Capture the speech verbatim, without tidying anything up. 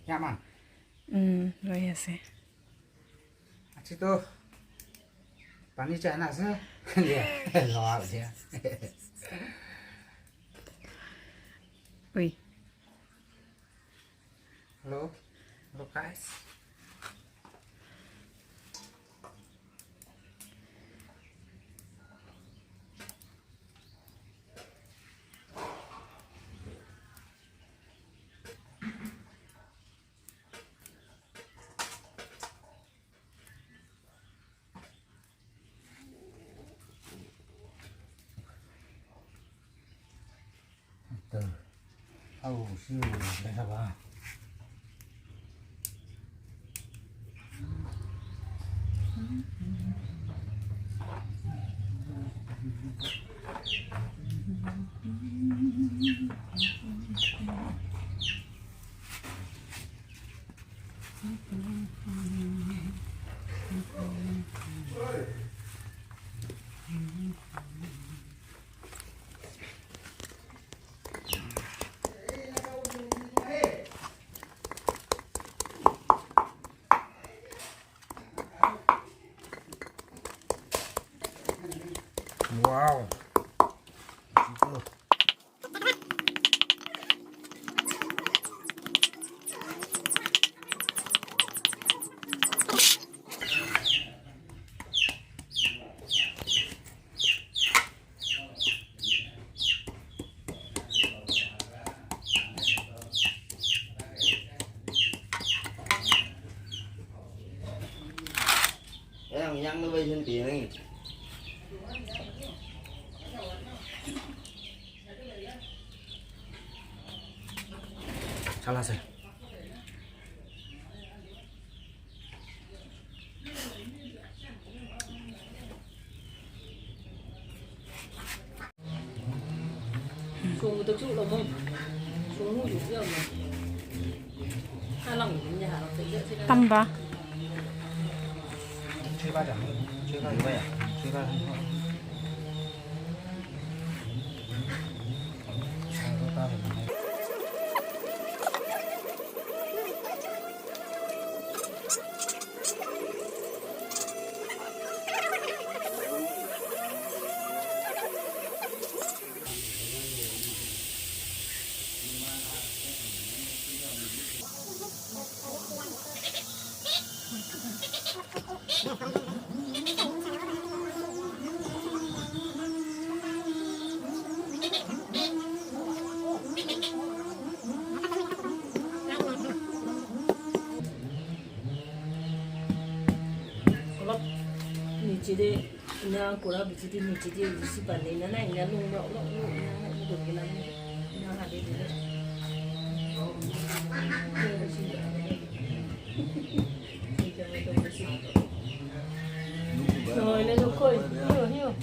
Siapa? Hmm, lo ya sih. Aci tuh. Pani cana sih. Dia, lo dia. Wih. Hello, hello guys. Tuh. Au, siu, biasa banget. Wow. Yang, yang lebih senti ni. Salah saya. Tamba. Olop nijedi ina kura bijedi nijedi isi pani nana ina lung lok lok lok ina lung lok ina lung ina lung ina lung. Rồi lên lục khơi. Hiu, hiu.